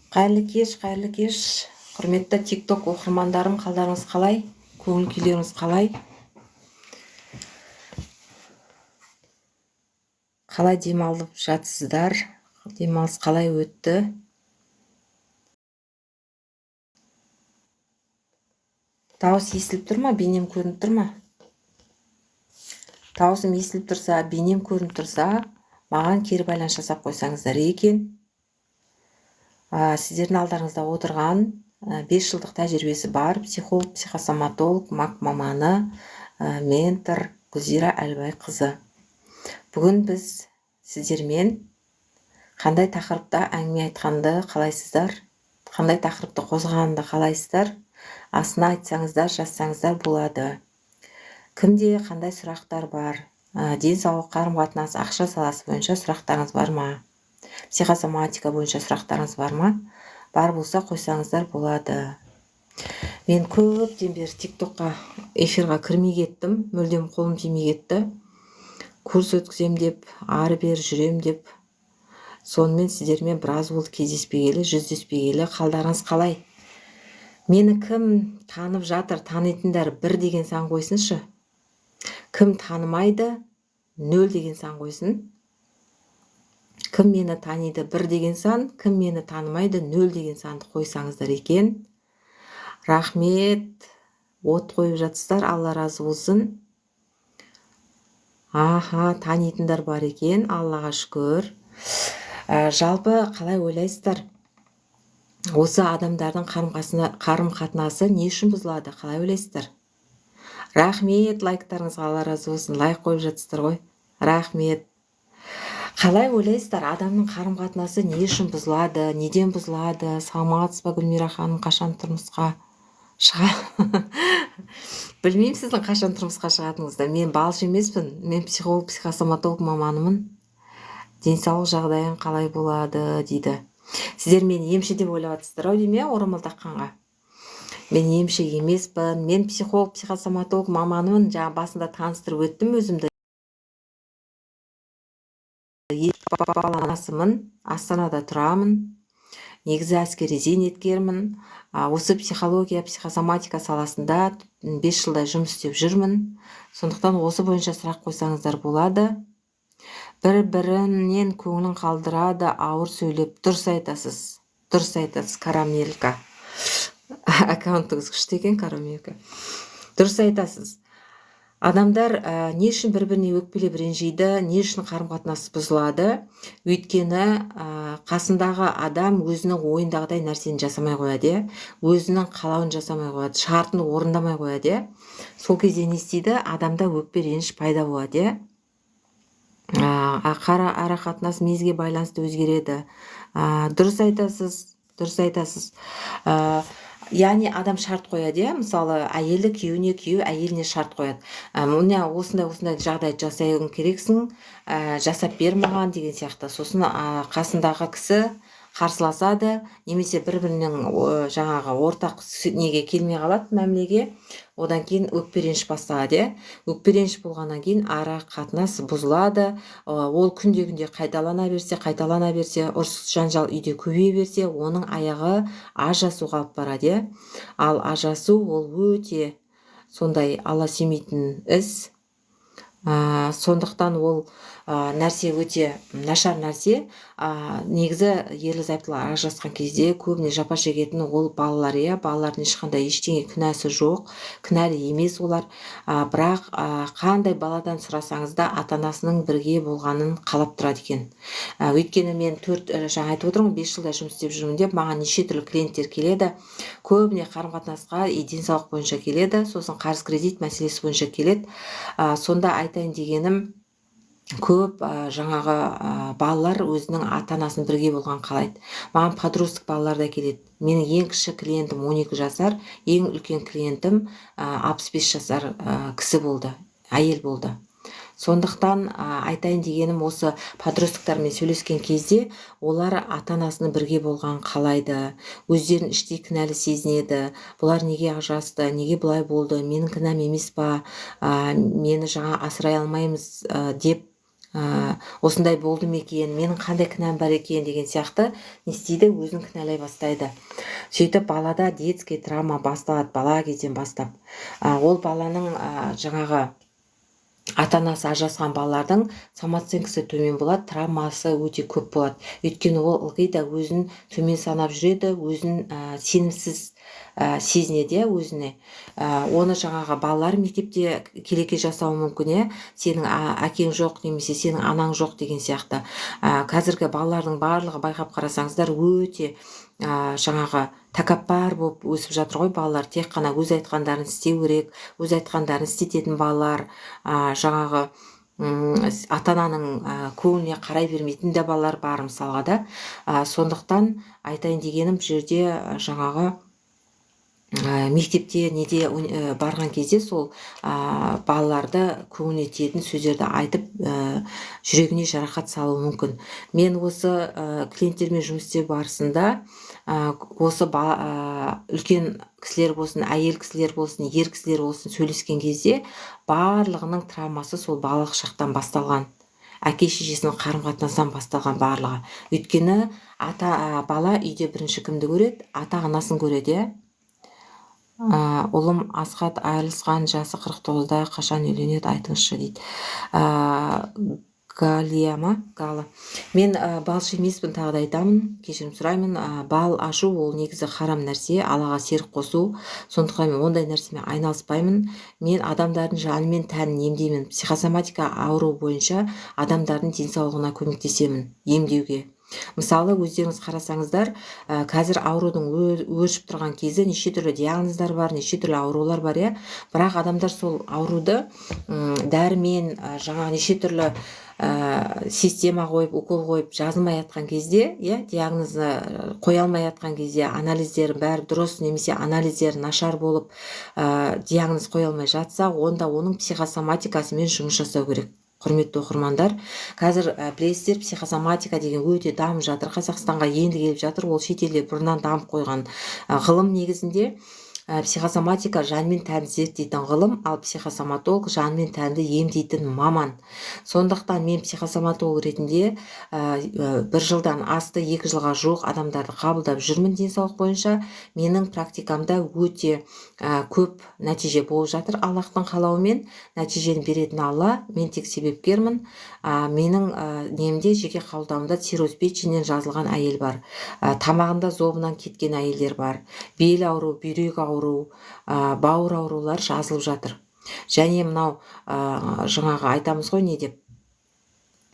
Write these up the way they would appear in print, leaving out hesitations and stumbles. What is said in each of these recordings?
Қайырлы кеш, қайырлы кеш, құрметті TikTok оқырмандарым, қалдарыңыз қалай? Көңіл күйлеріңіз қалай? Қалай демалып жатсыздар? Демалыс қалай өтті? Дауыс естіліп тұр ма? Бейнем көрініп тұр ма? Дауысым естіліп тұрса, бейнем көрініп тұрса, маған кері байланыс жасап қойсаңыздар екен. Сіздердің алдарыңызда отырған 5 жылдық тәжірибесі бар психолог, психосоматолог, МАК маманы, ментор Гүлзира Әлібайқызы. Бүгін біз сіздермен қандай тақырыпта әңгіме айтқанды қалайсыздар? Қандай тақырыпты қозғағанды қалайсыздар? Астына айтсаңыздар, жазсаңыздар болады. Кімде қандай сұрақтар бар? Денсаулық, қарым-қатынас, ақша саласы бойынша сұрақтарыңыз бар ма? Психосоматика бойынша сұрақтарыңыз бар ма? Бар болса қойсаңыздар болады. Мен көптен бері TikTokқа эфирға кірмей кеттім, мүлдем қолым тимей кетті. Курс өткізем деп, ары бері жүрем деп. Сонымен сіздермен біраз болды кездеспегелі, жүздеспегелі. Қалдарыңыз қалай? Мені кім танып жатыр, танитындар 1 деген сан қойсыншы. Кім танымайды, 0 деген сан қойсын. Кім мені таниды, 1 деген сан, кім мені танымайды, 0 деген санды қойсаңыздар екен. Рахмет, от қойып жатсыздар, Алла разы болсын. Аха, танитындар бар екен, Аллаға шүкір. Жалпы қалай ойлайсыздар? Осы адамдардың қарым-қатынасы не үшін бұзылады? Қалай ойлайсыздар? Рахмет, лайктарыңызға Алла разы болсын. Лайк қойып жатсыздар ғой. Рахмет. Қалай ойлайсыздар, адамның қарым-қатынасы не үшін бұзылады? Неден бұзылады? Саламатсыз ба, Гүлмира ханым, қашан тұрмысқа шыға? Білмеймін сіздің қашан тұрмысқа шығатыныңызды. Мен балшы емеспін, мен психолог, психосоматолог маманымын. Денсаулық жағдайың қалай болады дейді. Сіздер мені емші деп ойлап жатсыздар ау деймін, иә, орамал таққанға. Мен емші емеспін, мен психолог, психосоматолог маманымын. Жаңа басында таныстырып өттім өзімді. Баласымын, Астанада тұрамын. Негізі әскери зейнеткермін. Осы психология, психосоматика саласында 5 жылдай жұмыс істеп жүрмін. Сондықтан осы бойынша сұрақ қойсаңыздар болады. Бір-бірінен көңілін қалдырады, ауыр сөйлеп. Дұрыс айтасыз. Дұрыс айтасыз, Карамелька. Аккаунтыңыз күшті екен, Карамелька. Дұрыс айтасыз. Адамдар не үшін бір-біріне өкпелеп ренжиді, не үшін қарым-қатынасы бұзылады? Өйткені қасындағы адам өзінің ойындағыдай нәрсені жасамай қояды, иә? Өзінің қалауын жасамай қояды, шартын орындамай қояды, иә? Сол кезде не істейді? Адамда өкпе реніш пайда болады, иә? Ара қатынас мінезге байланысты өзгереді. Дұрыс айтасыз, дұрыс айтасыз. Яғни адам шарт қояды, иә? Мысалы, әйелі күйеуіне, күйеуі әйеліне шарт қояды. Міне осындай осындай жағдай жасауың керексің, жасап бер маған деген сияқты. Сосын қасындағы кісі қарсыласады, немесе бір-бірінің жаңағы ортақ неге келмей қалады, мәмілеге. Одан кейін өкпе реніш басталады, иә? Өкпе реніш болғаннан кейін ара қатынас бұзылады. Ол күнде-күнде қайталана берсе, қайталана берсе, ұрыс жанжал үйде көбейе берсе, оның аяғы ажырасуға алып барады, иә? Ал ажырасу ол өте сондай Алла сүймейтін іс. Сондықтан ол нәрсе өте нашар нәрсе. Негізі ерлі зайыптылар ажырасқан кезде көбіне жапа шегетін ол балалар, иә? Балалардың ешқандай ештеңе күнәсі жоқ, кінәлі емес олар. Бірақ қандай баладан сұрасаңыз да ата-анасының бірге болғанын қалап тұрады екен. Өйткені мен 4, жаңа айтып отырмын ғой, 5 жылдай жұмыс істеп жүрмін деп, маған неше түрлі клиенттер келеді. Көбіне қарым-қатынасқа денсаулық бойынша келеді, сосын қарыз кредит мәселесі бойынша келеді. Сонда айтайын дегенім, көп жаңағы балалар өзінің ата-анасының бірге болғанын қалайды. Маған подросток балалар да келеді. Менің ең кіші клиентім 12 жасар, ең үлкен клиентім 65 жасар кісі болды, әйел болды. Сондықтан айтайын дегенім, осы подростоктармен сөйлескен кезде олар ата-анасының бірге болғанын қалайды, өздерін іштей кінәлі сезінеді. Бұлар неге ажырасты, неге бұлай болды, менің кінәм емес па, мені жаңа асырай алмаймыз деп Осындай болды ма екен, менің қандай кінәм бар екен деген сияқты не істейді, өзін кінәлай бастайды. Сөйтіп балада детский травма басталады, бала кезден бастап. Ол баланың жаңағы ата-анасы ажырасқан балалардың самооценкасы төмен болады, травмасы өте көп болады. Өйткені ол ылғи да өзін төмен санап жүреді, өзін сенімсіз сезінеді, иә, өзіне. Оны жаңағы балалар мектепте келеке жасауы мүмкін, иә, сенің әкең жоқ немесе сенің анаң жоқ деген сияқты. Қазіргі балалардың барлығы, байқап қарасаңыздар, өте жаңағы тәкаппар болып өсіп жатыр ғой балалар. Тек қана өз айтқандарын істеу керек, өз айтқандарын істететін балалар, жаңағы ата-ананың көңіліне қарай бермейтін де балалар бар мысалға да. Сондықтан айтайын дегенім, бұл жерде жаңағы мектепте неде барған кезде сол балаларды көңіліне тиетін сөздерді айтып, жүрегіне жарақат салуы мүмкін. Мен осы клиенттермен жұмыс істеу барысында осы үлкен кісілер болсын, әйел кісілер болсын, ер кісілер болсын, сөйлескен кезде барлығының травмасы сол балалық шақтан басталған, әке шешесінің қарым қатынасынан басталған барлығы. Өйткені бала үйде бірінші кімді көреді? Ата анасын көреді, иә. Ұлым Асхат айырылысқан, жасы 49-да, қашан үйленеді, айтыңызшы дейді. Галия ма? Гала. Мен балшы емеспін, тағы да айтамын, кешірім сұраймын. Бал ашу ол негізі харам нәрсе, Аллаға серік қосу. Сондықтан мен ондай нәрсемен айналыспаймын. Мен адамдардың жаны мен тәнін емдеймін. Психосоматика ауру бойынша адамдардың денсаулығына көмектесемін емдеуге. Мысалы, өздеріңіз қарасаңыздар, қазір аурудың өршіп тұрған кезі, неше түрлі диагноздар бар, неше түрлі аурулар бар, иә. Бірақ адамдар сол ауруды дәрімен, жаңағы неше түрлі система қойып, укол қойып жазылмай жатқан кезде, иә, диагнозы қоя алмай жатқан кезде, анализдері бәрі дұрыс немесе анализдері нашар болып, диагноз қоя алмай жатса, онда оның психосоматикасымен жұмыс жасау керек. Құрметті оқырмандар, қазір білесіздер, психосоматика деген өте дамып жатыр, Қазақстанға енді келіп жатыр. Ол шетелде бұрыннан дамып қойған ғылым негізінде. Психосоматика жан мен тәнді зерттейтін ғылым, ал психосоматолог жан мен тәнді емдейтін маман. Сондықтан мен психосоматолог ретінде бір жылдан асты, 2 жылға жуық адамдарды қабылдап жүрмін денсаулық бойынша. Менің практикамда өте көп нәтиже болып жатыр Аллахтың қалауымен. Нәтижені беретін Алла, мен тек себепкермін. Менің немде, жеке қабылдауымда цирроз печеньнен жазылған әйел бар, тамағында зобынан кеткен әйелдер бар, бел ауру, бүйрек ауру, бауыр аурулар жазылып жатыр. Және мынау жаңағы айтамыз ғой, не деп,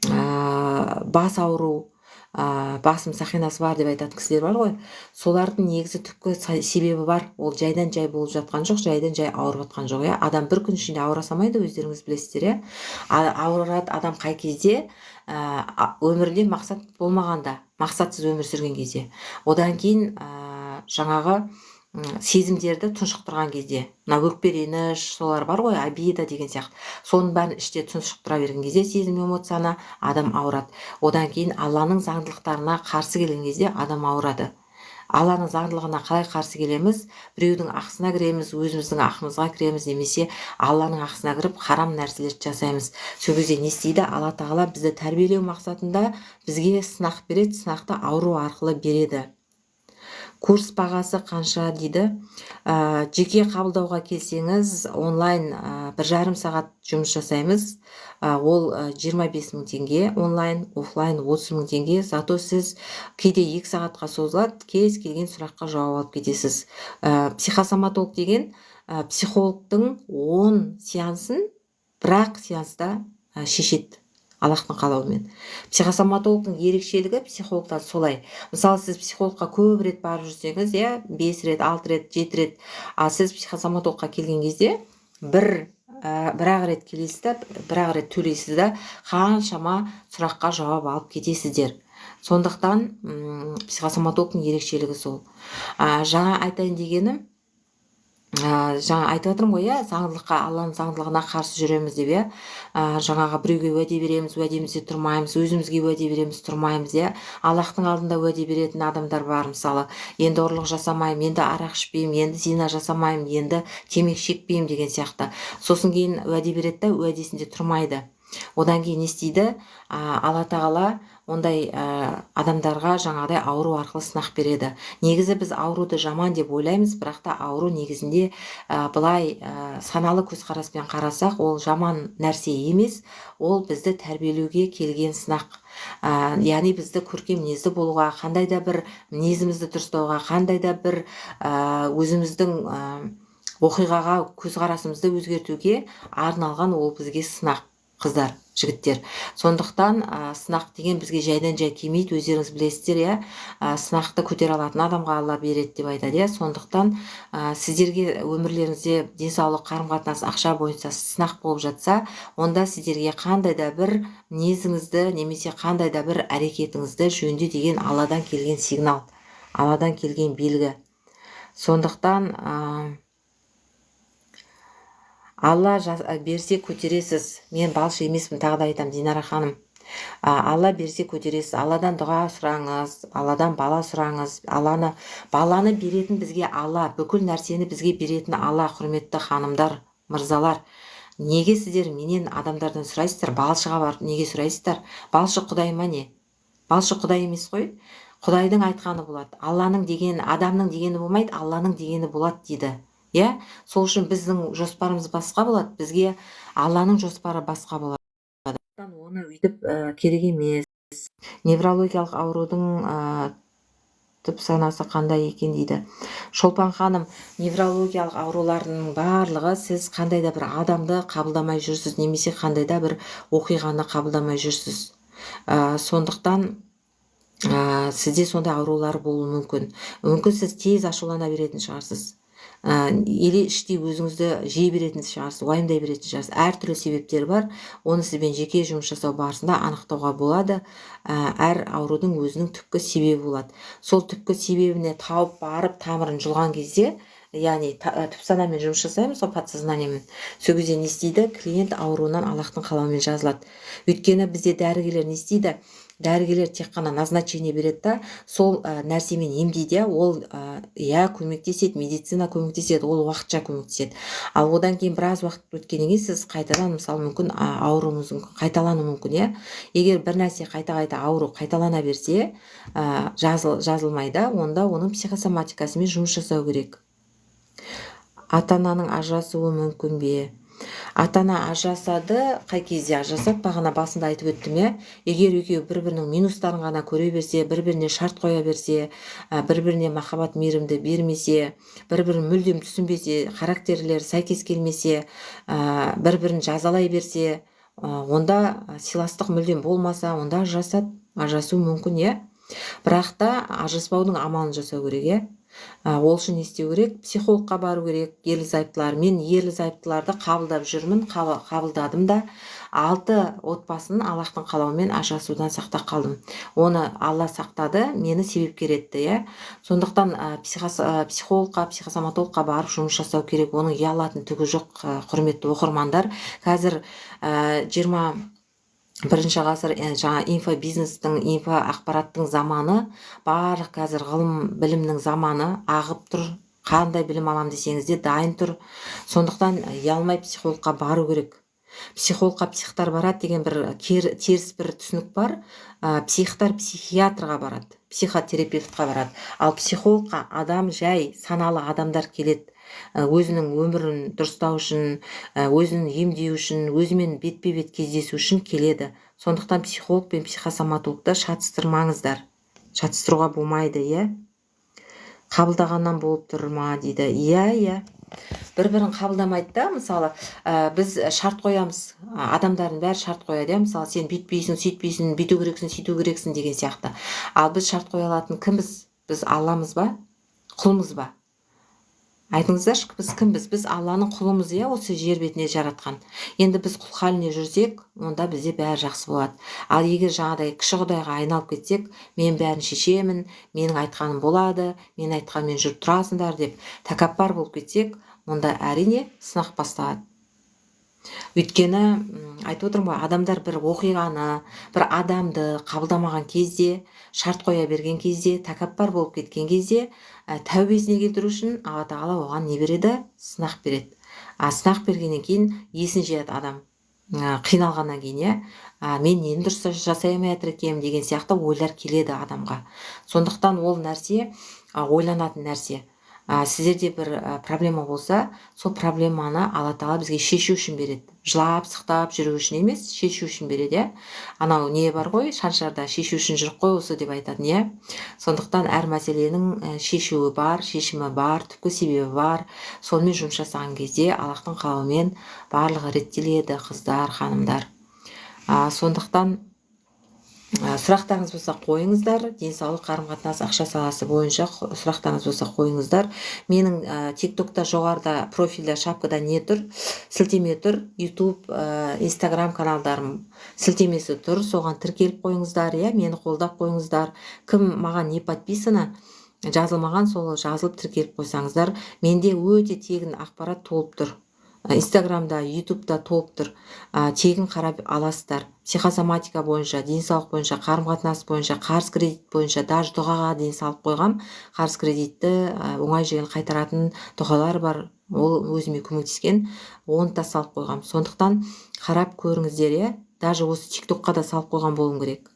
бас ауру, басым сақинасы бар деп айтатын кісілер бар ғой. Солардың негізі түпкі себебі бар. Ол жайдан жай болып жатқан жоқ, жайдан жай ауырып жатқан жоқ, иә. Адам бір күн ішінде ауыра салмайды, өздеріңіз білесіздер, иә. Ауырады адам қай кезде? Өмірінде мақсат болмағанда, мақсатсыз өмір сүрген кезде, одан кейін жаңағы сезімдерді тұншықтырған кезде, мына өкпе, реніш, солар бар ғой, обида деген сияқты, соның бәрін іште тұншықтыра берген кезде, сезім, эмоцияны, адам ауырады. Одан кейін Алланың заңдылықтарына қарсы келген кезде адам ауырады. Алланың заңдылығына қалай қарсы келеміз? Біреудің ақысына кіреміз, өзіміздің ақымызға кіреміз немесе Алланың ақысына кіріп, харам нәрселерді жасаймыз. Сол кезде не істейді Алла тағала? Бізді тәрбиелеу мақсатында бізге сынақ береді, сынақты ауру арқылы береді. Курс бағасы қанша дейді. Жеке қабылдауға келсеңіз, онлайн 1,5 сағат жұмыс жасаймыз. Ол 25 000 теңге онлайн, офлайн 30 000 теңге. Зато сіз кейде 2 сағатқа созылады, кез келген сұраққа жауап алып кетесіз. Психосоматолог деген психологтың 10 сеансын бір-ақ сеанста шешеді Аллахтың қалауымен. Психосоматологтың ерекшелігі психологтан солай. Мысалы, сіз психологқа көп рет барып жүрсеңіз, иә, 5 рет, 6 рет, 7 рет, ал сіз психосоматологқа келген кезде бір-ақ рет келесіз да, бір-ақ рет төлейсіз да, қаншама сұраққа жауап алып кетесіздер. Сондықтан психосоматологтың ерекшелігі сол. Жаңа айтайын дегенім, жаңа айтып жатырмын ғой, иә, заңдылыққа, Алланың заңдылығына қарсы жүреміз деп, иә. Жаңағы біреуге уәде береміз, уәдемізде тұрмаймыз, өзімізге уәде береміз, тұрмаймыз, иә. Аллахтың алдында уәде беретін адамдар бар. Мысалы, енді ұрлық жасамаймын, енді арақ ішпеймін, енді зина жасамаймын, енді темекі шекпеймін деген сияқты. Сосын кейін уәде береді да, уәдесінде тұрмайды. Одан кейін не істейді? Алла Тағала ондай адамдарға жаңағыдай ауру арқылы сынақ береді. Негізі біз ауруды жаман деп ойлаймыз, бірақ та ауру негізінде былай саналы көзқараспен қарасақ, ол жаман нәрсе емес, ол бізді тәрбиелеуге келген сынақ. Яғни бізді көркем мінезді болуға, қандай да бір мінезімізді дұрыстауға, қандай да бір өзіміздің оқиғаға көзқарасымызды өзгертуге арналған ол бізге сынақ, қыздар, жігіттер. Сондықтан сынақ деген бізге жайдан жай келмейді, өздеріңіз білесіздер, иә. Сынақты көтере алатын адамға Алла береді деп айтады, иә. Сондықтан сіздерге өмірлеріңізде денсаулық, қарым-қатынас, ақша бойынша сынақ болып жатса, онда сіздерге қандай да бір мінезіңізді немесе қандай да бір әрекетіңізді жөнде деген Алладан келген сигнал, Алладан келген белгі. Сондықтан Алла берсе, көтересіз. Мен балшы емеспін, тағы да айтамын, Динара ханым. Алла берсе, көтересіз. Алладан дұға сұраңыз, Алладан бала сұраңыз. Алланы, баланы беретін бізге Алла, бүкіл нәрсені бізге беретін Алла. Құрметті ханымдар, мырзалар, неге сіздер менен, адамдардан сұрайсыздар? Балшыға барып неге сұрайсыздар? Балшы құдай ма, не? Балшы құдай емес қой. Құдайдың айтқаны болады, Алланың деген, адамның дегені болмайды, Алланың дегені болады дейді, иә. Сол үшін біздің жоспарымыз басқа болады, бізге Алланың жоспары басқа болады. Оны өйтіп керек емес. Неврологиялық аурудың түп санасы қандай екен дейді. Шолпан ханым, неврологиялық аурулардың барлығы сіз қандай да бір адамды қабылдамай жүрсіз немесе қандай да бір оқиғаны қабылдамай жүрсіз. Сондықтан сізде сондай аурулар болуы мүмкін. Мүмкін, сіз тез ашулана беретін шығарсыз или іштей өзіңізді жей беретін шығарсыз, уайымдай беретін шығарсыз. Әртүрлі себептер бар, оны сізбен жеке жұмыс жасау барысында анықтауға болады. Әр аурудың өзінің түпкі себебі болады. Сол түпкі себебіне тауып барып, тамырын жұлған кезде, яғни түп санамен жұмыс жасаймыз ғой, подсознаниемен. Сол кезде не істейді? Клиент ауруынан Аллахтың қалауымен жазылады. Өйткені бізде дәрігерлер не істейді? Дәрігерлер тек қана назначение береді да, сол нәрсемен емдейді, иә. Ол иә, көмектеседі, медицина көмектеседі, ол уақытша көмектеседі. Ал одан кейін біраз уақыт өткеннен кейін сіз қайтадан, мысалы, мүмкін, ауруыңыз қайталануы мүмкін, иә. Егер бір нәрсе қайта қайта ауру қайталана берсе, жазылмай да, онда оның психосоматикасымен жұмыс жасау керек. Ата ананың ажырасуы мүмкін бе? Ата ана ажырасады. Қай кезде ажырасады? Бағана басында айтып өттім, иә. Егер екеуі бір бірінің минустарын ғана көре берсе, бір біріне шарт қоя берсе, бір біріне махаббат, мейірімді бермесе, бір бірін мүлдем түсінбесе, характерлері сәйкес келмесе, бір бірін жазалай берсе, онда сыйластық мүлдем болмаса, онда ажырасады, ажырасуы мүмкін, иә. Бірақ та ажыраспаудың амалын жасау керек, иә. Ол үшін не істеу керек? Психологқа бару керек. Ерлі зайыптылар, мен ерлі зайыптыларды қабылдап жүрмін, қабылдадым да, алты отбасын Аллахтың қалауымен ажырасудан сақтап қалдым. Оны Алла сақтады, мені себепкер етті, иә. Сондықтан психологқа, психосоматологқа барып жұмыс жасау керек. Оның ұялатын түгі жоқ. Құрметті оқырмандар, қазір 21-ғасыр, жаңа инфобизнестің, инфо ақпараттың заманы. Барлық қазір ғылым білімнің заманы ағып тұр. Қандай білім алам десеңіз де, дайын тұр. Сондықтан ұялмай психологқа бару керек. Психологқа психтар барады деген бір теріс бір түсінік бар. Психтар психиатрға барады, психотерапевтқа барады, ал психологқа адам, жай саналы адамдар келеді. Өзінің өмірін дұрыстау үшін, өзін емдеу үшін, өзімен бетпе бет кездесу үшін келеді. Сондықтан психолог пен психосоматологты шатыстырмаңыздар, шатыстыруға болмайды, иә. Қабылдағаннан болып тұр ма дейді. Иә, бір бірін қабылдамайды да. Мысалы, біз шарт қоямыз, адамдардың бәрі шарт қояды, иә. Мысалы, сен бүйтпейсің, сөйтпейсің, бүйту керексің, сөйту керексің деген сияқты. Ал біз шарт қоя алатын кімбіз? Біз Алламыз ба, құлмыз ба? Айтыңыздаршы, біз кімбіз? Біз Алланың құлымыз, иә, осы жер бетіне жаратқан. Енді біз құл халіне жүрсек, онда бізде бәрі жақсы болады. Ал егер жаңағыдай кіші құдайға айналып кетсек, мен бәрін шешемін, менің айтқаным болады, мен айтқанмен жүріп тұрасыңдар деп тәкаппар болып кетсек, онда, әрине, сынақ басталады. Өйткені айтып отырмын ғой, адамдар бір оқиғаны, бір адамды қабылдамаған кезде, шарт қоя берген кезде, тәкаппар болып кеткен кезде, тәубесіне келтіру үшін Алла Тағала оған не береді? Сынақ береді. А сынақ бергеннен кейін есін жияды адам. Қиналғаннан кейін, иә, мен нені дұрыс жасай алмай жатыр екенмін деген сияқты ойлар келеді адамға. Сондықтан ол нәрсе ойланатын нәрсе. Сіздерде бір проблема болса, сол проблеманы Алла Тағала бізге шешу үшін береді. Жылап сықтап жүру үшін емес, шешу үшін береді, иә. Анау не бар ғой, Шаншарда шешу үшін жүрік қой осы деп айтатын, иә. Сондықтан әр мәселенің шешуі бар, шешімі бар, түпкі себебі бар. Сонымен жұмыс жасаған кезде Аллахтың қалауымен барлығы реттеледі, қыздар, ханымдар. Сондықтан сұрақтарыңыз болса, қойыңыздар. Денсаулық, қарым қатынас, ақша саласы бойынша сұрақтарыңыз болса, қойыңыздар. Менің Тик Токта жоғарыда профильда, шапкада не тұр, сілтеме тұр. Ютуб, Инстаграм каналдарым сілтемесі тұр, соған тіркеліп қойыңыздар, иә, мені қолдап қойыңыздар. Кім маған не подписано, жазылмаған, сол жазылып, тіркеліп қойсаңыздар. Менде өте тегін ақпарат толып тұр, Инстаграмда, Ютубта толып тұр. Тегін қарап аласыздар. Психосоматика бойынша, денсаулық бойынша, қарым қатынас бойынша, қарыз кредит бойынша, даже дұғаға дейін салып қойғам. Қарыз кредитті оңай жеңіл қайтаратын дұғалар бар, ол өзіме көмектескен, оны да салып қойғам. Сондықтан қарап көріңіздер, иә. Даже осы Тик Токқа да салып қойған болуым керек.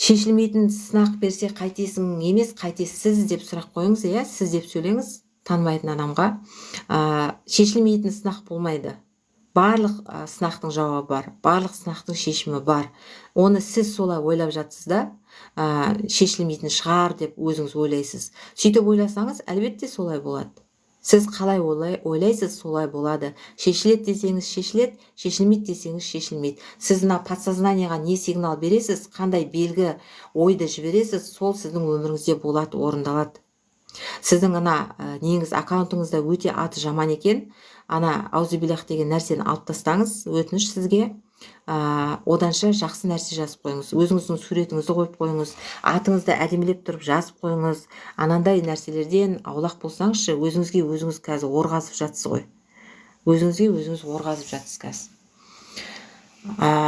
Шешілмейтін сынақ берсе, қайтесің емес, қайтесіз деп сұрақ қойыңыз, иә, сіз деп сөйлеңіз танымайтын адамға. Шешілмейтін сынақ болмайды. Барлық сынақтың жауабы бар, барлық сынақтың шешімі бар. Оны сіз солай ойлап жатсыз да, шешілмейтін шығар деп өзіңіз ойлайсыз. Сөйтіп ойласаңыз, әлбетте солай болады. Сіз қалай ойлайсыз, солай болады. Шешіледі десеңіз, шешіледі, шешілмейді десеңіз, шешілмейді. Сіз мына подсознание ға не сигнал бересіз, қандай белгі, ойды жібересіз, сол сіздің өміріңізде болады, орындалады. Сіздің ана неңіз, аккаунтыңызда өте аты жаман екен. Ана аузубиллах деген нәрсені алып тастаңыз, өтініш сізге. Оданша жақсы нәрсе жазып қойыңыз, өзіңіздің суретіңізді қойып қойыңыз, атыңызды әдемілеп тұрып жазып қойыңыз. Анандай нәрселерден аулақ болсаңызшы. Өзіңізге өзіңіз қазір ор қазып жатсыз ғой, өзіңізге өзіңіз ор қазып жатсыз қазір.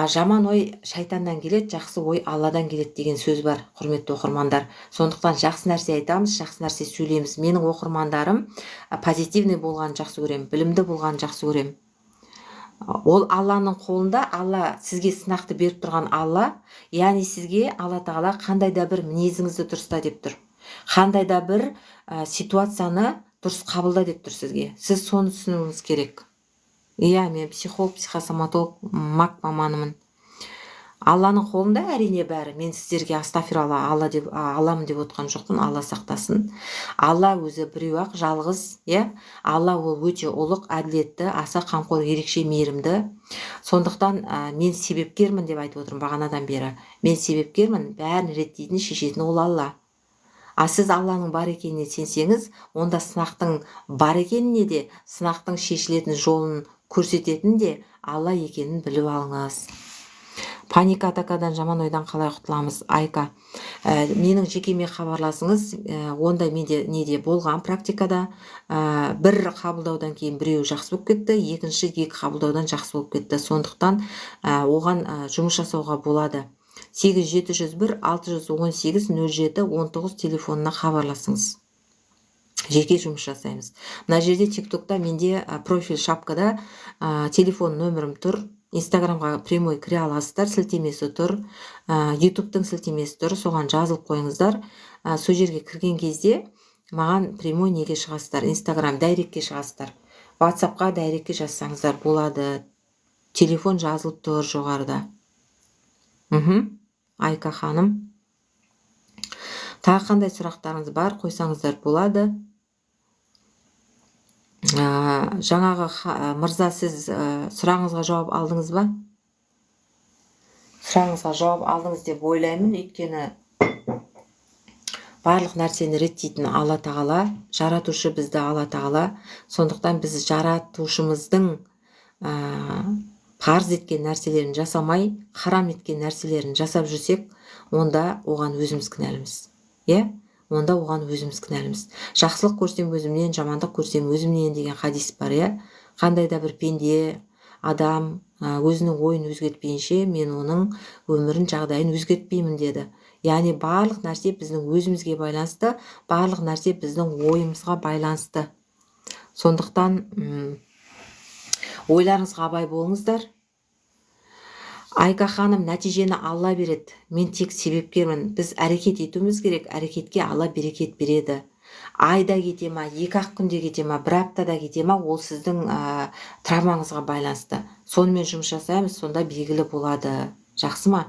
Жаман ой шайтаннан келеді, жақсы ой Алладан келеді деген сөз бар, құрметті оқырмандар. Сондықтан жақсы нәрсе айтамыз, жақсы нәрсе сөйлейміз. Менің оқырмандарым позитивный болғанын жақсы көремін, білімді болғанын жақсы көремін. Ол Алланың қолында. Алла сізге сынақты беріп тұрған Алла, яғни сізге Алла Тағала қандай да бір мінезіңізді дұрыста деп тұр, қандай да бір ситуацияны дұрыс қабылда деп тұр сізге. Сіз соны түсінуіңіз керек, иә. Мен психолог, психосоматолог, маг маманымын. Алланың қолында, әрине, бәрі. Мен сіздерге астафиралла, Алла деп, Алламын деп отқан жоқпын, Алла сақтасын. Алла өзі біреу ақ, жалғыз, иә. Алла ол өте ұлық, әділетті, аса қамқор, ерекше мейірімді. Сондықтан мен себепкермін деп айтып отырмын бағанадан бері. Мен себепкермін, бәрін реттейтін, шешетін ол Алла. А сіз Алланың бар екеніне сенсеңіз, онда сынақтың бар екеніне де, сынақтың шешілетін жолын көрсететін де Алла екенін біліп алыңыз. Паника атакадан, жаман ойдан қалай құтыламыз, Айка? Менің жекеме хабарласыңыз. Ондай менде неде болған практикада. Бір қабылдаудан кейін біреуі жақсы болып кетті, екінші екі қабылдаудан жақсы болып кетті. Сондықтан оған жұмыс жасауға болады. 8 701 618 07 19 телефонына хабарласыңыз, жеке жұмыс жасаймыз. Мына жерде Тик Токта менде профиль шапкада телефон нөмірім тұр. Инстаграмға прямой кіре аласыздар, сілтемесі тұр. Ютубтың сілтемесі тұр, соған жазылып қойыңыздар. Сол жерге кірген кезде маған прямой неге шығасыздар, Инстаграм директке шығасыздар, Ватсапқа директке жазсаңыздар болады. Телефон жазылып тұр жоғарыда. Айка ханым, тағы қандай сұрақтарыңыз бар, қойсаңыздар болады. Жаңағы мырза, сіз сұрағыңызға жауап алдыңыз ба? Сұрағыңызға жауап алдыңыз деп ойлаймын, өйткені барлық нәрсені реттейтін Алла Тағала, жаратушы бізді Алла Тағала. Сондықтан біз жаратушымыздың парыз еткен нәрселерін жасамай, харам еткен нәрселерін жасап жүрсек, онда оған өзіміз кінәліміз, иә, онда оған өзіміз кінәліміз. Жақсылық көрсем өзімнен, жамандық көрсем өзімнен деген хадис бар, иә. Қандай да бір пенде адам өзінің ойын өзгертпейінше, мен оның өмірін, жағдайын өзгертпеймін деді. Яғни барлық нәрсе біздің өзімізге байланысты, барлық нәрсе біздің ойымызға байланысты. Сондықтан Ойларыңызға абай болыңыздар. Айка ханым, нәтижені Алла береді. Мен тек себепкермін. Біз әрекет етуіміз керек. Әрекетке Алла берекет береді. Айда кете ма, 2-ақ күнде кете ма, бір аптада кете ма, ол сіздің травмаңызға байланысты. Сонымен жұмыс жасаймыз, сонда белгілі болады. Жақсы ма?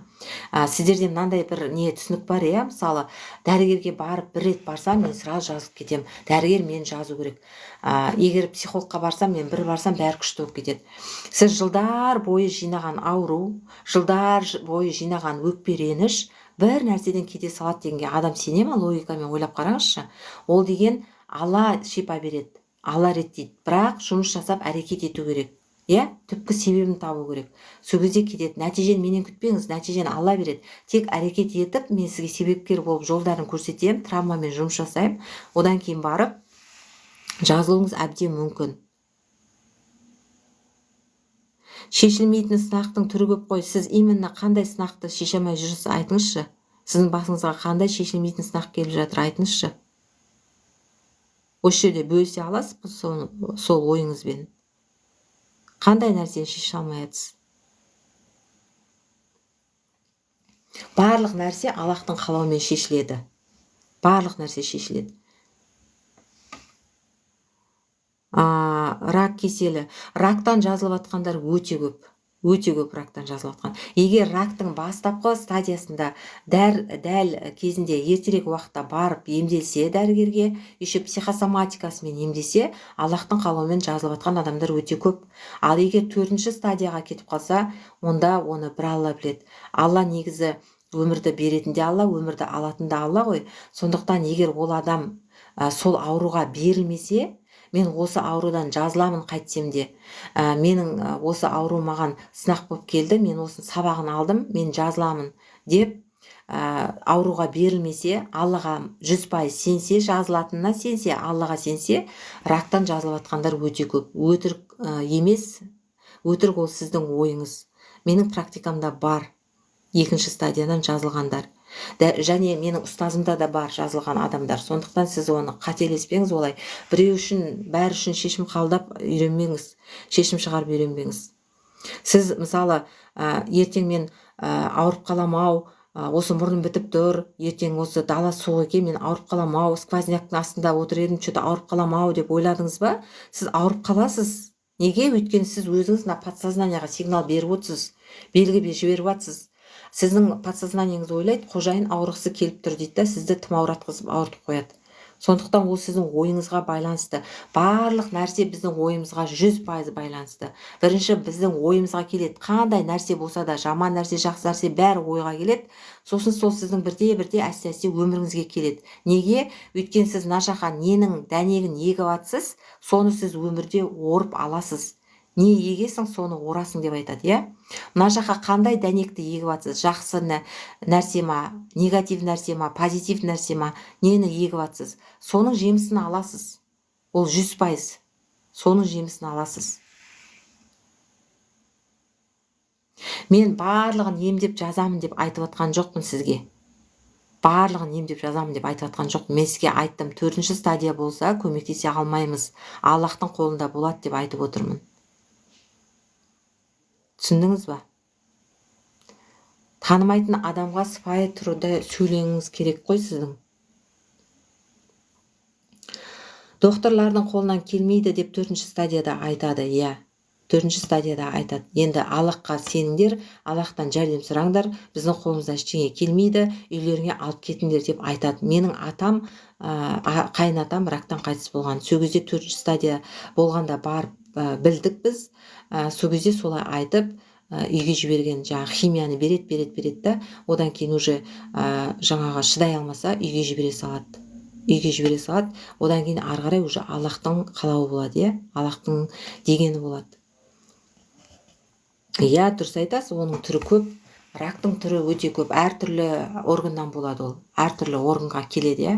Сіздерде мынандай бір не түсінік бар, иә? Мысалы, дәрігерге барып бір рет барсам, мен сразу жазылып кетемін. Дәрігер мені жазу керек. Егер психологқа барсам, мен бір барсам, бәрі күшті болып кетеді. Сіз жылдар бойы жинаған ауру, жылдар бойы жинаған өкпе реніш бір нәрседен кете салады дегенге адам сене ма? Логикамен ойлап қараңызшы. Ол деген Алла шипа береді, Алла реттейді. Бірақ жұмыс жасап әрекет ету керек. Иә, түпкі себебін табу керек. Сол кезде кетеді. Нәтижені менен күтпеңіз, нәтижені Алла береді. Тек әрекет етіп, мен сізге себепкер болып жолдарын көрсетемін, травмамен жұмыс жасаймын. Одан кейін барып жазылуыңыз әбден мүмкін. Шешілмейтін сынақтың түрі көп қой. Сіз именно қандай сынақты шеше алмай жүрсіз, айтыңызшы. Сіздің басыңызға қандай шешілмейтін сынақ келіп жатыр, айтыңызшы. Осы жерде бөлісе аласыз ба сол ойыңызбен? Қандай нәрсені шеше алмай жатсыз? Барлық нәрсе Аллахтың қалауымен шешіледі. Барлық нәрсе шешіледі. Рак кеселі. Рактан жазылып жатқандар өте көп. Өте көп рактан жазылып жатқан. Егер рактың бастапқы стадиясында дәл кезінде ертерек уақытта барып емделсе дәрігерге, еще психосоматикасымен емдесе, Аллахтың қалауымен жазылып жатқан адамдар өте көп. Ал егер 4-ші стадияға кетіп қалса, онда оны бір Алла біледі. Алла негізі өмірді беретін де Алла, өмірді алатын да Алла ғой. Сондықтан егер ол адам сол ауруға берілмесе, мен осы аурудан жазыламын қайтсем де, менің осы ауру маған сынақ болып келді, мен осының сабағын алдым, мен жазыламын деп, ауруға берілмесе, Аллаға 100% сенсе, жазылатынына сенсе, Аллаға сенсе, рактан жазылып жатқандар өте көп. Өтірік емес, өтірік ол сіздің ойыңыз. Менің практикамда бар 2-ші стадиядан жазылғандар. Және менің ұстазымда да бар жазылған адамдар. Сондықтан сіз оны қателеспеңіз олай. Біреу үшін, бәрі үшін шешім қабылдап үйренбеңіз, шешім шығарып үйренбеңіз. Сіз мысалы, ертең мен, ауырып қалам-ау, осы мұрным бітіп тұр, ертең осы дала суық екен, мен ауырып қалам-ау, сквозняктың астында отыр едім, чё-то ауырып қалам-ау деп ойладыңыз ба? Сіз ауырып қаласыз. Неге? Өйткені сіз өзіңіз мына подсознанияға сигнал беріп отырсыз, белгі жіберіп жатсыз. Сіздің подсознаниеңіз ойлайды, қожайын ауырғысы келіп тұр дейді да, сізді тым ауыратқызып ауыртып қояды. Сондықтан ол сіздің ойыңызға байланысты. Барлық нәрсе біздің ойымызға 100% байланысты. Бірінші біздің ойымызға келеді. Қандай нәрсе болса да, жаман нәрсе, жақсы нәрсе, бәрі ойға келеді. Сосын сол сіздің бірте-бірте әсте-әсте өміріңізге келеді. Неге? Өйткені сіз мына жаққа ненің дәнегін егіп жатсыз, соны сіз өмірде орып аласыз. Не егесің, соны орасың деп айтады, иә? Мына жаққа қандай дәнекті егіп жатсыз? Жақсы нәрсе ма, негатив нәрсе ма, позитив нәрсе ма, нені егіп жатсыз? Соның жемісін аласыз. Ол 100%. Соның жемісін аласыз. Мен барлығын емдеп жазамын деп айтып атқан жоқпын сізге. Барлығын емдеп жазамын деп айтып атқан жоқпын. Мен сізге айттым, 4-ші стадия болса көмектесе алмаймыз. Аллахтың қолында болады деп айтып отырмын. Түсіндіңіз ба? Танымайтын адамға сыпайы түрде сөйлеуіңіз керек қой сіздің. Докторлардың қолынан келмейді деп 4-ші стадияда айтады, иә. 4-ші стадияда айтады. Енді Аллахқа сеніңдер, Аллахтан жәрдем сұраңдар, біздің қолымыздан ештеңе келмейді, үйлеріңе алып кетіңдер деп айтады. Менің атам, қайын атам рактан қайтыс болған. Сол кезде 4-ші стадия болғанда барып, білдік біз. Сол кезде солай айтып, үйге жіберген, жаңағы химияны берет, берет, берет да, одан кейін уже, жаңағы шыдай алмаса үйге жібере салады. Үйге жібере салады. Одан кейін ары қарай уже Аллахтың қалауы болады, иә? Аллахтың дегені болады. Иә, дұрыс айтасыз, оның түрі көп. Рактың түрі өте көп. Әртүрлі органнан болады ол. Әртүрлі органға келеді, иә?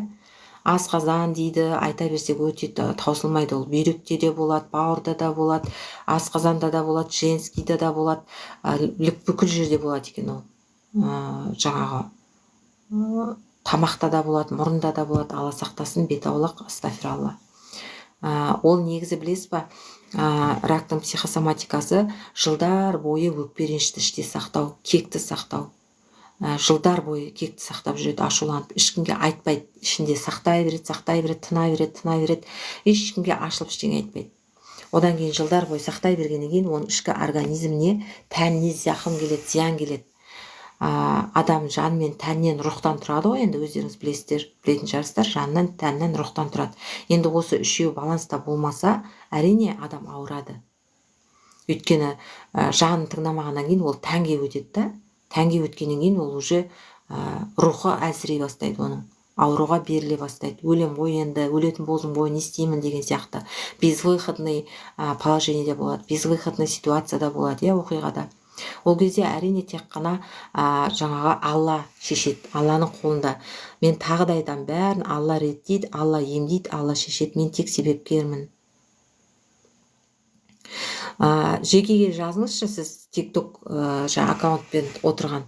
Асқазан дейді, айта берсек өте таусылмайды ол. Бүйректе де болады, бауырда да болады, асқазанда да болады, женскийде да болады, бүкіл жерде болады екен ол. Жаңағы, тамақта да болады, мұрында да болады. Алла сақтасын, бет аулақ, астафиралла. Ол негізі білесіз ба, Рактың психосоматикасы жылдар бойы өкпе ренішті іште сақтау, кекті сақтау. Жылдар бойы кекті сақтап жүреді, ашуланып, ешкімге айтпайды, ішінде сақтай береді, сақтай береді, тына береді, тына береді, ешкімге ашылып ештеңе айтпайды. Одан кейін жылдар бойы сақтай бергеннен кейін оның ішкі организміне, тәніне зақым келеді, зиян келеді. Адам жан мен тәннен, рухтан тұрады ғой, енді өздеріңіз білесіздер, білетін шығарсыздар, жаннан, тәннен, рухтан тұрады. Енді осы үшеуі баланста болмаса, әрине адам ауырады. Өйткені жанын тыңдамағаннан кейін ол тәнге өтеді да, тәнге өткеннен кейін ол уже рухы әлсірей бастайды, оның ауруға беріле бастайды. Өлем ғой енді, өлетін болдым ғой, не істеймін деген сияқты. Безвыходный положениеде болады, безвыходный ситуацияда болады, иә, оқиғада. Ол кезде әрине тек қана жаңағы Алла шешеді, Алланың қолында. Мен тағы да айтамын, бәрін Алла реттейді, Алла емдейді, Алла шешеді, мен тек себепкермін. Жекеге жазыңызшы, сіз TikTok жаңа аккаунтпен отырған.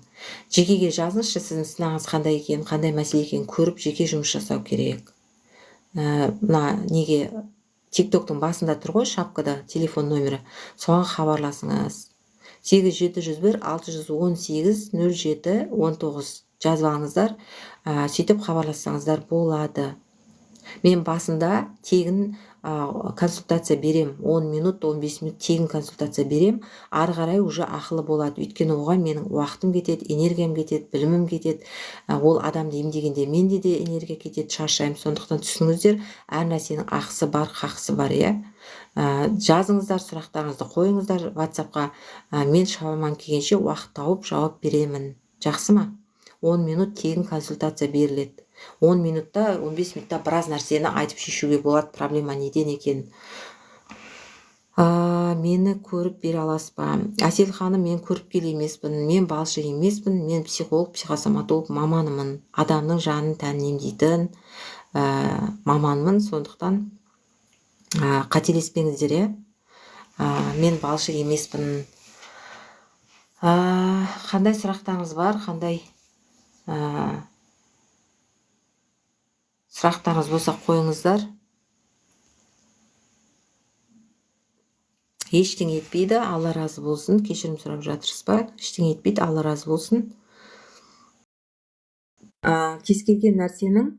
Жекеге жазыңызшы, сіздің сынағыңыз қандай екенін, қандай мәселе екенін көріп, жеке жұмыс жасау керек. Мына неге TikToктың басында тұр ғой, шапкада телефон номері, соған хабарласыңыз. 8 701 618 07 19 жазып алыңыздар, сөйтіп хабарлассаңыздар болады. Мен басында тегін консультация берем, 10 минут, 15 минут тегін консультация берем, ары қарай уже ақылы болады. Өйткені оған менің уақытым кетеді, энергиям кетеді, білімім кетеді. Ол адамды емдегенде менде де энергия кетеді, шаршаймын. Сондықтан түсініңіздер, әр нәрсенің ақысы бар, қақысы бар, иә. Жазыңыздар, сұрақтарыңызды қойыңыздар WhatsAppқа. Мен шамам келгенше уақыт тауып жауап беремін. Жақсы ма? 10 минут тегін консультация беріледі. 10 минутта, 15 минутта біраз нәрсені айтып шешуге болады, проблема неден екенін. Мені көріп бере аласыз ба? Әсел ханым, мен көріпкел емеспін, мен балшы емеспін, мен психолог, психосоматолог маманымын. Адамның жанын, тәнін емдейтін маманмын, сондықтан қателеспеңіздер, иә. Мен балшы емеспін. Қандай сұрақтарыңыз бар, қандай сұрақтарыңыз болса қойыңыздар. Ештеңе етпейді, Алла разы болсын. Кешірім сұрап жатырсыз ба? Ештеңе етпейді, Алла разы болсын. Кез келген нәрсенің,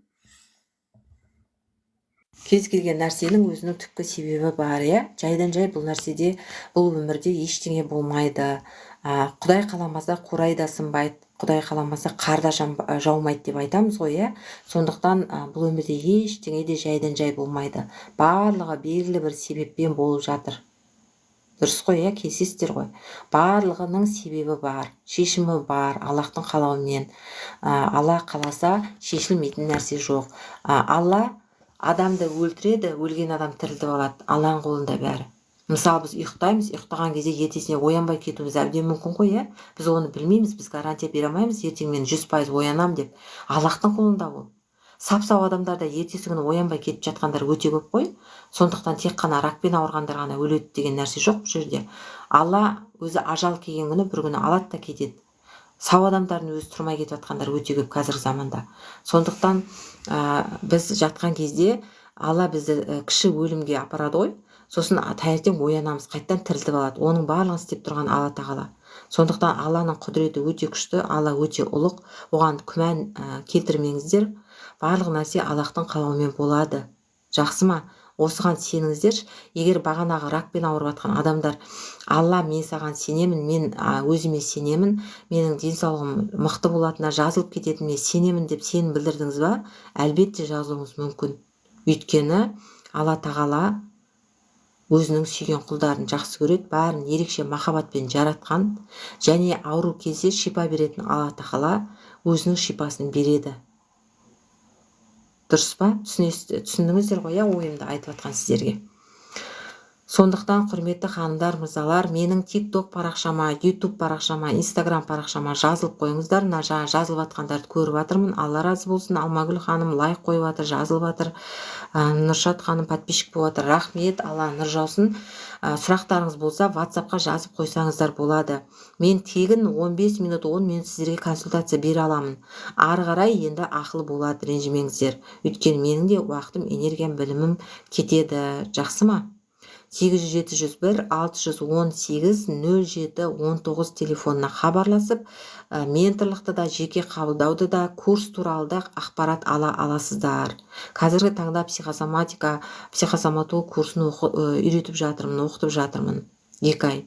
кез келген нәрсенің өзінің түпкі себебі бар, иә? Жайдан жай бұл нәрседе, бұл өмірде ештеңе болмайды. Құдай қаламаса қурай да сынбайды, Құдай қаламаса қар да жаумайды деп айтамыз ғой, иә? Сондықтан бұл өмірде ештеңе де жайдан жай болмайды. Барлығы белгілі бір себеппен болып жатыр. Дұрыс қой, иә, келісесіздер ғой. Барлығының себебі бар, шешімі бар, Аллахтың қалауымен. Алла қаласа шешілмейтін нәрсе жоқ. Алла адамды өлтіреді, өлген адам тірілтіп алады. Алланың қолында бәрі. Мысалы, біз ұйықтаймыз, ұйықтаған кезде ертесіне оянбай кетуіміз әбден мүмкін ғой, иә? Біз оны білмейміз, біз гарантия бере алмаймыз, ертең мен 100% оянам деп. Аллахтың қолында ол. Сап-сау адамдар да ертесі күні оянбай кетіп жатқандар өте көп қой. Сондықтан тек қана ракпен ауырғандар ғана өледі деген нәрсе жоқ бұл жерде. Алла өзі ажал келген күні бір күні алады да кетеді. Сау адамдардың өзі тұрмай кетіп жатқандар өте көп қазіргі заманда. Сондықтан біз жатқан кезде Алла бізді кіші өлімге апарады ғой. Сосын таңертең оянамыз, қайтадан тірілтіп алады. Оның барлығын істеп тұрған Алла Тағала. Сондықтан Алланың құдіреті өте күшті, Алла өте ұлық. Оған күмән келтірмеңіздер. Барлық нәрсе Аллахтың қалауымен болады. Жақсы ма? Осыған сеніңіздерші. Егер бағанағы ракпен ауырып жатқан адамдар, Алла, мен саған сенемін, мен өзіме сенемін, менің денсаулығым мықты болатынына, жазылып кететініне сенемін деп сенім білдірдіңіз ба? Әлбетте жазылуыңыз мүмкін. Өйткені Алла Тағала өзінің сүйген құлдарын жақсы көреді, бәрін ерекше махаббатпен жаратқан және ауру келсе шипа беретін Алла Тағала өзінің шипасын береді. Дұрыс па? Түсіндіңіздер ғой, иә, ойымды айтып жатқан сіздерге. Сондықтан, құрметті ханымдар, мырзалар, менің TikTok парақшама, YouTube парақшама, Instagram парақшама жазылып қойыңыздар. Мына жаңа жазылып жатқандарды көріп жатырмын. Алла разы болсын. Алмагүл ханым лайк қойып жатыр, жазылып жатыр. Нұршат ханым подписчик болып жатыр. Рахмет, Алла нұр жаусын. Сұрақтарыңыз болса, WhatsAppқа жазып қойсаңыздар болады. Мен тегін 15 минут, 10 минут сіздерге консультация бере аламын. Ары қарай енді ақылы болады, ренжімеңіздер. Өйткені менің де уақытым, энергиям, білімім кетеді. Жақсы ма? 8 701 618 07 19 телефонына хабарласып, менторлықты да, жеке қабылдауды да, курс туралы да ақпарат ала аласыздар. Қазіргі таңда психосоматика, психосоматолог курсын үйретіп жатырмын, оқытып жатырмын 2 ай.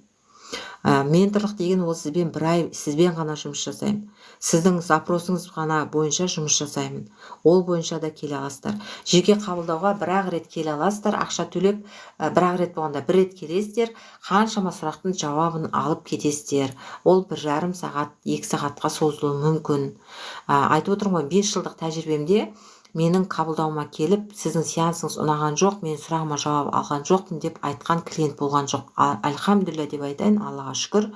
Менторлық деген ол сізбен бір ай, сізбен ғана жұмыс жасаймын, сіздің запросыңыз ғана бойынша жұмыс жасаймын. Ол бойынша да келе аласыздар. Жеке қабылдауға бір ақ рет келе аласыздар, ақша төлеп. Бір ақ рет болғанда, бір рет келесіздер, қаншама сұрақтың жауабын алып кетесіздер. Ол 1,5 сағат, 2 сағатқа созылуы мүмкін. Айтып отырмын ғой, 5 жылдық тәжірибемде менің қабылдауыма келіп, «Сіздің сеансыңыз ұнаған жоқ, мен сұрағыма жауап алған жоқпын» деп айтқан клиент болған жоқ. Альхамдулилля деп айтайын, Аллаға шүкір,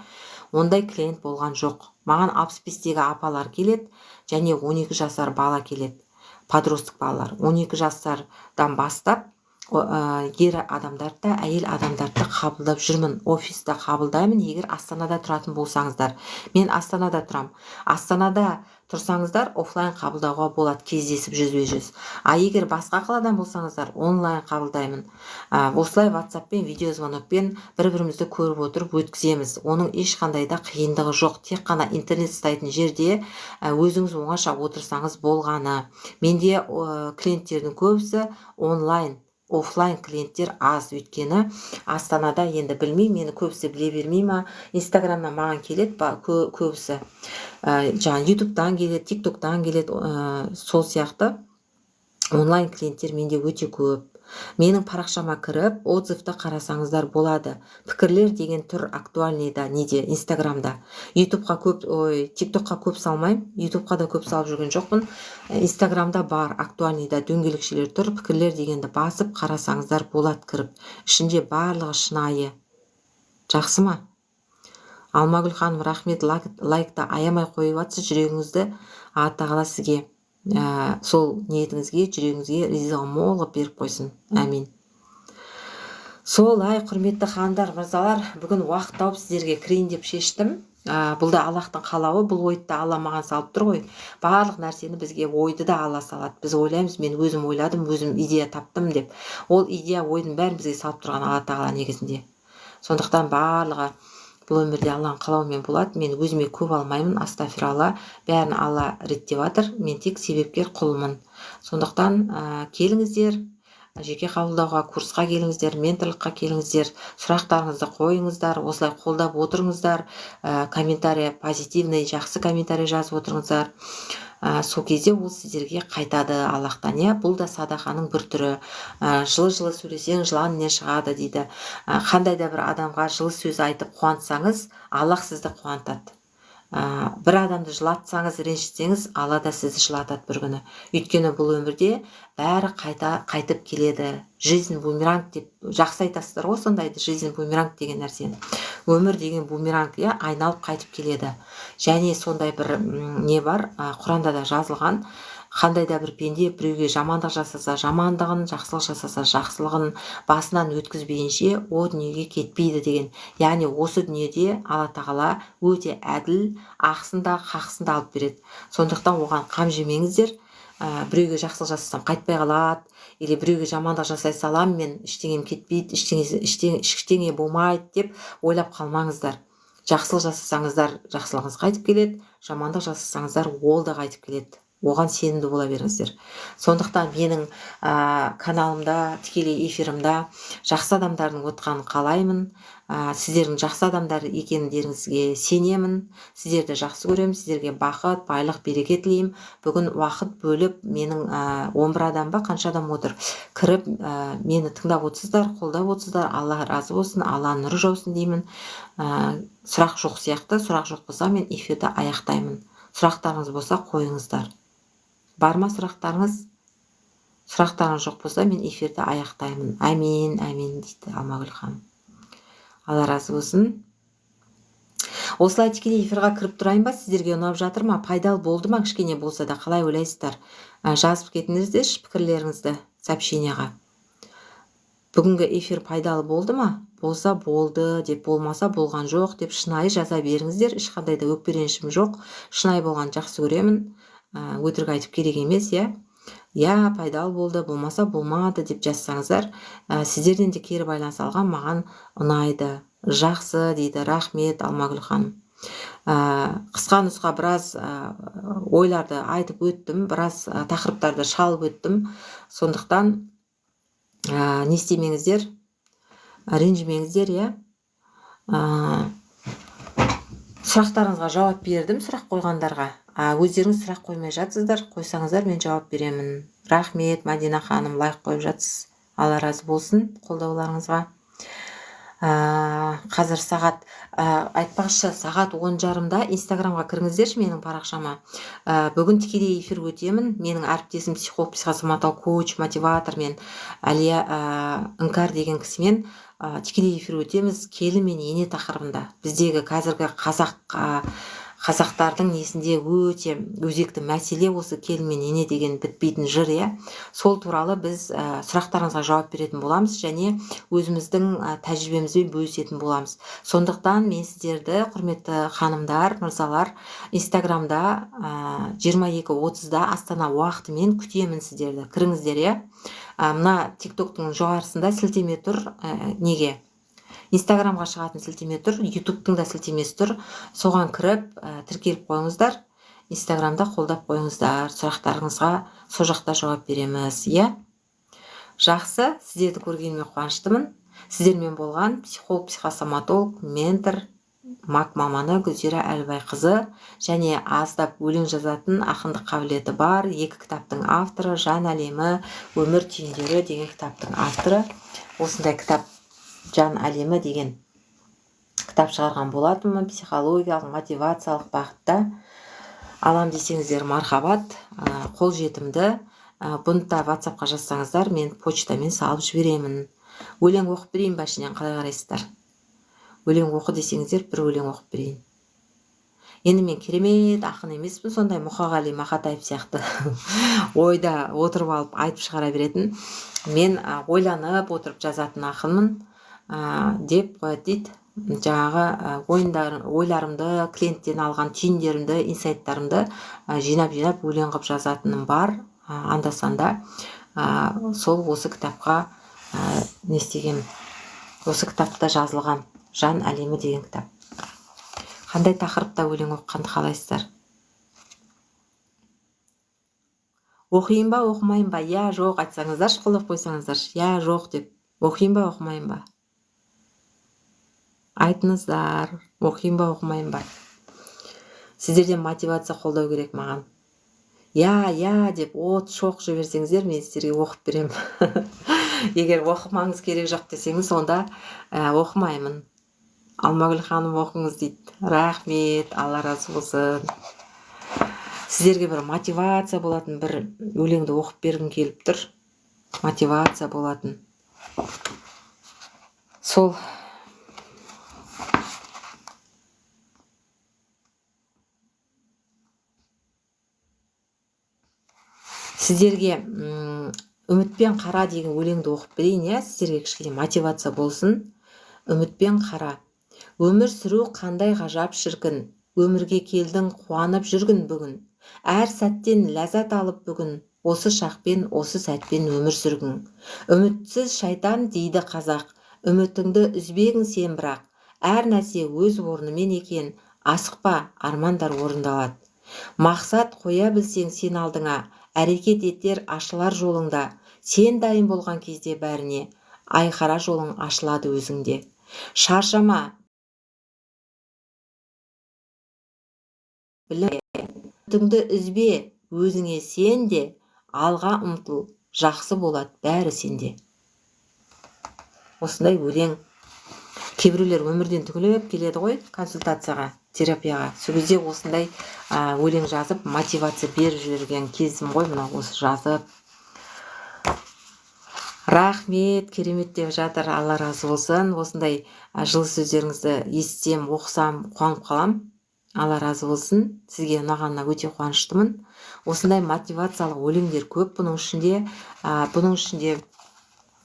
ондай клиент болған жоқ. Маған 65-тегі апалар келеді және 12 жасар бала келеді, подросток балалар. 12 жастардан бастап ер адамдарды да, әйел адамдарды да қабылдап жүрмін. Офиста қабылдаймын, егер Астанада тұратын болсаңыздар. Мен Астанада тұрамын. Астанада тұрсаңыздар, офлайн қабылдауға болады, кездесіп, жүзбе жүз. А егер басқа қаладан болсаңыздар, онлайн қабылдаймын. Осылай ватсаппен, видеозвонокпен бір бірімізді көріп отырып өткіземіз. Оның ешқандай да қиындығы жоқ, тек қана интернет ұстайтын жерде өзіңіз оңаша отырсаңыз болғаны. Менде клиенттердің көбісі онлайн, офлайн клиенттер аз, өйткені Астанада, енді білмеймін, мені көбісі біле бермей ма, Инстаграмнан маған келеді көбісі, жаңағы Ютубтан келеді, Тик Токтан келеді. Сол сияқты онлайн клиенттер менде өте көп. Менің парақшама кіріп, отзывты қарасаңыздар болады. Пікірлер деген тұр актуальныйда, неде, Инстаграмда. Ютубқа көп, ой, Тик Токқа көп салмаймын, Ютубқа да көп салып жүрген жоқпын. Инстаграмда бар, актуальныйда дөңгелекшелер тұр. Пікірлер дегенді басып қарасаңыздар болады кіріп, ішінде барлығы шынайы. Жақсы ма? Алмагүл ханым, рахмет, лайкты аямай қойып жатсыз. Жүрегіңізді Алла Тағала сізге сол ниетіңізге, жүрегіңізге ризығын мол қылып беріп қойсын, әмин. Солай, құрметті ханымдар, мырзалар, бүгін уақыт тауып сіздерге кірейін деп шештім. Бұл да Аллахтың қалауы, бұл ойды да Алла маған салып тұр ғой. Барлық нәрсені бізге, ойды да Алла салады. Біз ойлаймыз, мен өзім ойладым, өзім идея таптым деп. Ол идея, ойдың бәрін бізге салып тұрған Алла Тағала негізінде. Сондықтан барлығы бұл өмірде Алланың қалауымен болады. Мен өзіме көп алмаймын, астафиралла, бәрін Алла реттеп жатыр, мен тек себепкер құлмын. Сондықтан келіңіздер жеке қабылдауға, курсқа келіңіздер, менторлыққа келіңіздер, сұрақтарыңызды қойыңыздар, осылай қолдап отырыңыздар, комментарий, позитивный, жақсы комментарий жазып отырыңыздар. Сол кезде ол сіздерге қайтады Аллахтан, иә. Бұл да садақаның бір түрі. Жылы жылы сөйлесең, жылан іннен шығады дейді. Қандай да бір адамға жылы сөз айтып қуантсаңыз, Аллах сізді қуантады. Бір адамды жылатсаңыз, ренжітсеңіз, Алла да сізді жылатады бір күні, өйткені бұл өмірде бәрі қайта қайтып келеді. Жизнь бумеранг деп жақсы айтасыздар ғой сондайды. Жизнь бумеранг деген нәрсені, өмір деген бумеранг, иә, айналып қайтып келеді. Және сондай бір не бар, Құранда да жазылған: қандай да бір пенде біреуге жамандық жасаса, жамандығын, жақсылық жасаса, жақсылығын басынан өткізбейінше, о дүниеге кетпейді деген. Яғни осы дүниеде Алла Тағала өте әділ, ақысын да, хақысын да алып береді. Сондықтан оған қам жемеңіздер. Біреуге жақсылық жасасам, қайтпай қалады, или біреуге жамандық жасай саламын мен, ештеңем кетпейді, ештеңе болмайды деп ойлап қалмаңыздар. Жақсылық жасасаңыздар, жақсылығыңыз қайтып келеді, жамандық жасасаңыздар, ол да қайтып келеді. Оған сенімді бола беріңіздер. Сондықтан менің каналымда, тікелей эфирімда жақсы адамдардың отқанын қалаймын. Сіздердің жақсы адамдар екендеріңізге сенемін. Сіздерді жақсы көремін, сіздерге бақыт, байлық, береке тілеймін. Бүгін уақыт бөліп, менің 11 адам ба, қанша адам отыр, кіріп, мені тыңдап отырсыздар, қолдап отырсыздар. Алла разы болсын, Алланың нұры жаусын деймін. Сұрақ жоқ сияқты. Сұрақ жоқ болса, мен эфирді аяқтаймын. Сұрақтарыңыз болса, қойыңыздар. Бар ма сұрақтарыңыз? Сұрақтарыңыз жоқ болса, мен эфирді аяқтаймын. Әмин, әмин дейді Алмагүл ханым, Алла разы болсын. Осылай тікелей эфирға кіріп тұрайын ба? Сіздерге ұнап жатыр ма, пайдалы болды ма кішкене болса да, қалай ойлайсыздар? Жазып кетіңіздерші пікірлеріңізді сообщениеға. Бүгінгі эфир пайдалы болды ма? Болса, болды деп, болмаса, болған жоқ деп шынайы жаза беріңіздер. Ешқандай да өкпе ренішім жоқ, шынайы болғанды жақсы көремін. Өтірік айтып керек емес, иә. Иә, пайдалы болды, болмаса болмады деп жазсаңыздар, сіздерден де кері байланыс алған маған ұнайды. Жақсы дейді, рахмет Алмагүл ханым. Қысқа нұсқа біраз ойларды айтып өттім, біраз тақырыптарды шалып өттім. Сондықтан не істемеңіздер, ренжімеңіздер, иә. Сұрақтарыңызға жауап бердім, сұрақ қойғандарға. Өздеріңіз сұрақ қоймай жатсыздар, қойсаңыздар мен жауап беремін. Рахмет, Мадина ханым, лайк қойып жатсыз. Алла разы болсын қолдауларыңызға. Қазір сағат, айтпақшы, сағат 10:30-да Инстаграмға кіріңіздерші менің парақшама. Бүгін тікелей эфир өтемін. Менің әріптесім психолог, психосоматолог, коуч, мотиватор мен Әлия Іңкәр деген кісімен тікелей эфир өтеміз келін мен ене тақырыбында. Біздегі қазіргі қазақтардың несінде өте өзекті мәселе осы келін мен ене деген бітпейтін жыр, иә. Сол туралы біз сұрақтарыңызға жауап беретін боламыз және өзіміздің тәжірибемізбен бөлісетін боламыз. Сондықтан мен сіздерді, құрметті ханымдар, мырзалар, Инстаграмда 22:30-да Астана уақытымен күтемін сіздерді. Кіріңіздер, иә. Мына ТикТоктың жоғарысында сілтеме тұр, неге? Инстаграмға шығатын сілтеме тұр, Ютубтың да сілтемесі тұр. Соған кіріп, тіркеліп қойыңыздар. Инстаграмда қолдап қойыңыздар. Сұрақтарыңызға сол жақта жауап береміз, иә? Жақсы, сіздерді көргеніме қуаныштымын. Сіздермен болған психолог, психосоматолог, ментор, мак маманы Гүлзира Әлібайқызы және аздап өлең жазатын ақындық қабілеті бар екі кітаптың авторы, Жан әлемі, өмір түйіндері деген кітаптың авторы. Осындай кітап, Жан әлемі деген кітап шығарған болатынмын, психологиялық, мотивациялық бағытта. Алам десеңіздер, мархабат, қолжетімді. Бұны да WhatsAppқа жазсаңыздар, мен почтамен салып жіберемін. Өлең оқып берейін ба ішінен, қалай қарайсыздар? Өлең оқы десеңіздер, бір өлең оқып берейін. Енді мен керемет ақын емеспін, сондай Мұқағали Мақатаев сияқты ойда отырып алып айтып шығара беретін. Мен ойланып отырып жазатын ақынмын, деп қояды дейді. Жаңағы, ойларымды, клиенттен алған түйіндерімді, инсайттарымды, жинап-жинап өлең қылып жазатыным бар. Анда-санда, сол осы кітапқа, не істегенмін. Осы кітапта жазылған Жан әлемі деген кітап. Қандай тақырыпта өлең оқығанды қалайсыздар? Оқиын ба, оқымайын ба? Я, жоқ айтсаңыздаршы, қолдап қойсаңыздаршы. Я, жоқ деп. Оқиын ба, оқымайын ба? Айтыңыздар, оқиын ба, оқымайын ба? Сіздерден мотивация қолдау керек маған. Я, я деп от шоқ жіберсеңіздер, мен сіздерге оқып беремін. Егер оқымаңыз керек жоқ десеңіз, онда, оқымаймын. Алмагүл ханым оқыңыз дейді. Рахмет, Алла разы болсын. Сіздерге бір мотивация болатын бір өлеңді оқып бергім келіп тұр. Мотивация болатын. Сол сіздерге, үмітпен қара деген өлеңді оқып берейін, иә, сіздерге кішкене мотивация болсын. Үмітпен қара. Өмір сүру қандай ғажап шіркін, өмірге келдің қуанып жүргін бүгін. Әр сәттен ләззат алып бүгін, осы шақпен, осы сәтпен өмір сүргін. Үмітсіз шайтан дейді қазақ, үмітіңді үзбегін сен бірақ. Әр нәрсе өз орнымен екен, асықпа, армандар орындалады. Мақсат қоя білсең сен алдыңа, әрекет етер ашылар жолыңда. Сен дайын болған кезде бәріне, айқара жолың ашылады өзіңде. Шаршама, білім, үмітіңді үзбе, өзіңе сен де, алға ұмтыл, жақсы болады бәрі сенде. Осындай өлең. Кейбіреулер өмірден түңіліп келеді ғой консультацияға, терапияға. Сол кезде осындай, өлең жазып, мотивация беріп жіберген кезім ғой мынау, осы жазып. Рахмет, керемет деп жатыр, Алла разы болсын. Осындай, жылы сөздеріңізді естісем, оқысам, қуанып қалам. Алла разы болсын. Сізге ұнағанына өте қуаныштымын. Осындай мотивациялық өлеңдер көп. Бұның ішінде, бұның ішінде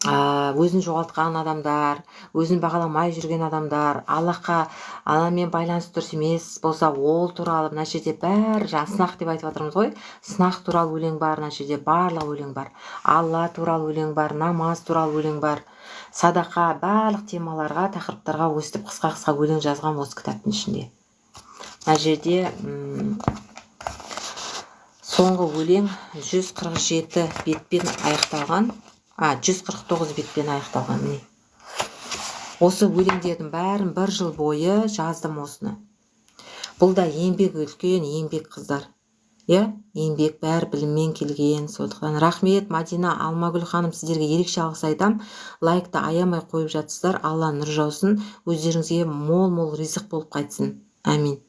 Өзін жоғалтқан адамдар, өзін бағаламай жүрген адамдар, Аллахқа, Алламен байланыс дұрыс емес болса, ол туралы мына жерде бәрі жаңа сынақ деп айтып жатырмыз ғой. Сынақ туралы өлең бар, мына жерде барлық өлең бар. Алла туралы өлең бар, намаз туралы өлең бар, садақа, барлық темаларға, тақырыптарға өстіп қысқа-қысқа өлең жазған осы кітаптың ішінде. Мына жерде соңғы өлең 147 бетпен аяқталған. 149 бетпен аяқталған, міне. Осы өлеңдердің бәрін бір жыл бойы жаздым осыны. Бұл да еңбек, үлкен еңбек, қыздар. Иә, еңбек, бәрі біліммен келген. Сондықтан рахмет, Мадина, Алмагүл ханым, сіздерге ерекше алғыс айтам. Лайкты аямай қойып жатсыздар. Алла нұр жаусын, өздеріңізге мол-мол ризық болып қайтсын. Әмин.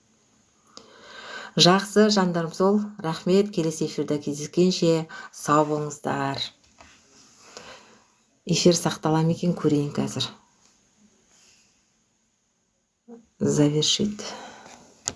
Жақсы, жандарым сол. Рахмет, келесі эфирде кездескенше сау болыңыздар. Эфир сақтала ма екен, көрейін қазір. Завершить.